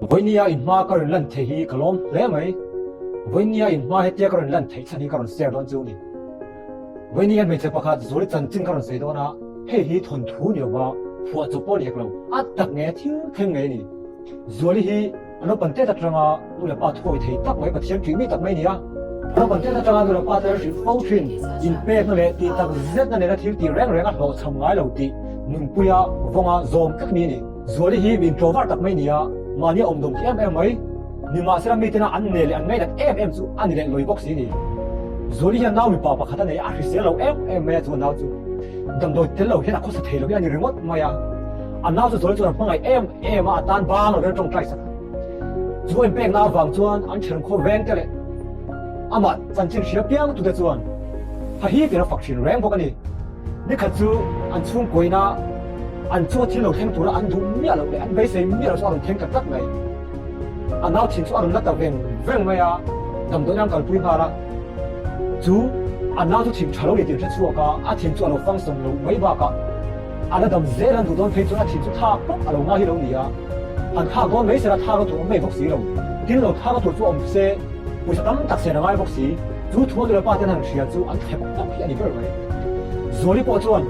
Vawinia inhma ka rawn lan theih hi ka lawm hle mai. Vawinia inhma hetia ka rawn lan theih chhan hi ka rawn share dawn chu ni. Vawinia hian hmeichhe pakhat Zuali chanchin ka rawn sawi dawn a, hei hi thawnthu ni lova phuah chawp pawh ni hek lo, a tak nge thil thleng ngei a ni. Zuali hi a naupan tet atanga nu leh pa thuawi thei tak mai Pathian ṭih mi tak mai a ni a. A naupan tet atanga nu leh pa te hrilh fo ṭhin, inpekna leh tih tak zetna nena thil tih reng reng a hlawhchham ngai lo tih nunpuia vawnga zawm tlat mi a ni. Zuali hi min tlawvar tak mai a ni a, mahni a awmdawm thei em em mai. Nimahsela mitena an nei leh an ngainat em em chu a ni leh lawi bawk si a ni. Zuali hian nau mipa pakhat a nei a, a hrisel lo em em mai a chu a nau chu damdawi tel lo hian a khawsa thei lo hi a ni ringawt mai a. A nau chu Zuali chuan a hmangaih em em a, a tan bang lo hian a tawngtai sak a. Chu a inpekna avang chuan an ṭhen khaw veng te leh amah chanchin hria piang tute chuan tha hi tiin a fak ṭhin reng bawk a ni. Nikhat chu an chhungkuaina an chunga thil lo thleng tura an duh miah loh leh an beisei miah loh chu a rawn thleng ta tlat mai. A nau thin chu a rawn la ta veng veng mai a, damdawiin an kalpui nghal a. Chu a nau chu thin tha lo ni tih an hre chhuak a, a thin chu a lo function loh mai bakah a la dam zel an duh dawn phei chuan a thin chu thak pawp a lo ngai hi lo ni a. Han thak dawn mai sela thakna tur awm mai bawk si lo. Tin lo thakna tur chu awm se pawisa tam tak sen a ngai bawk si. Chu thu a nu leh pa ten han hria chu an thlep pawp hi a ni ber mai. Zuali pawh chuan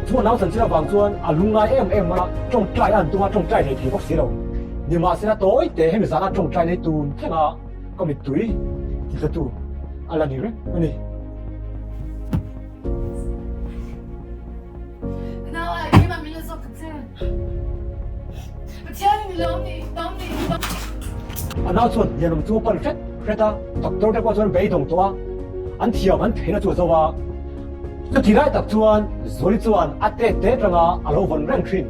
chu a nau chanchin avang chuan a lungngai em em mai a, tawngtai a han tum a, tawngtai hlei thei bawk si lo. Nimahsela tawi te hemi zana tawngtai nei tun thleng a ka mittui tihtlatu a la ni reng a ni. A nau chuan hnianawm chu a pan hret hret a, doctor te pawh chuan beidawng tawh a, an thiam an theihna chu a zo a. Chuti lai tak chuan Zuali chuan a tet te atanga a lo vawn reng thin.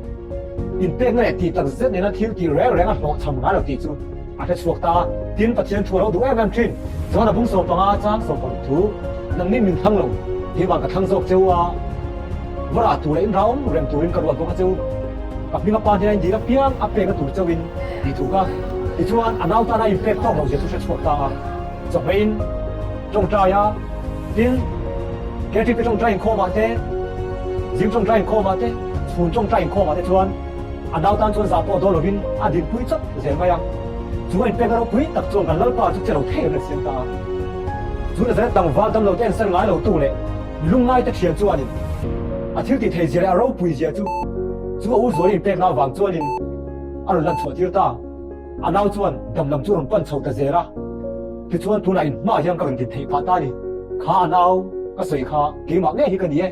Inpekna leh tih tak zet nena thil tih reng reng a hlawhchham ngai lo tih chu a hre chhuak ta a. Tin, Pathian thu a lo duh em em thin. John a bung sawmpanga chang sawmpang thu, Nangni min thlang lo, keimah ka thlang zawk cheu a, va rah tur leh inrau reng turin ka ruat bawk a cheu. Ka hming a pa hnena indil apiang a pekna tur chauhin tih thu ka. Tichuan, a nau tana inpek tawk lo zia chu hre chhuak ta a. Chawhmeiin tawngtai a, tin, KTP tawngtai inkhawmah te, zing tawngtai inkhawmah te, chhun tawngtai inkhawmah te chuan a nau tan chuan zah pawh dawn lovin a dinpui chawp zel mai a. Chu a inpekna ropui tak chuan kan Lalpa chu che lo thei reng a siam ta a. Chu Nazareth tlangval damlo te ensan ngai lotu leh lungngai te thian chuanin a thil tih thei zia leh a ropui zia chu chu a u zual inpekna avang chuanin a rawn lan chhuah tir ta. A nau chuan dam lam chu rawn pan chho ta zel a, tichuan tunah in hmaah hian ka rawn din theih phah ta a ni. Kha a nau ka sawi kha keimah ngei hi ka ni e.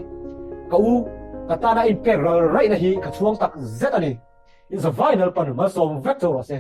Ka u, ka tana inpek ral raihna hi ka chhuang tak zet a ni. In zavai Lalpan malsawm vek chauh rawh se.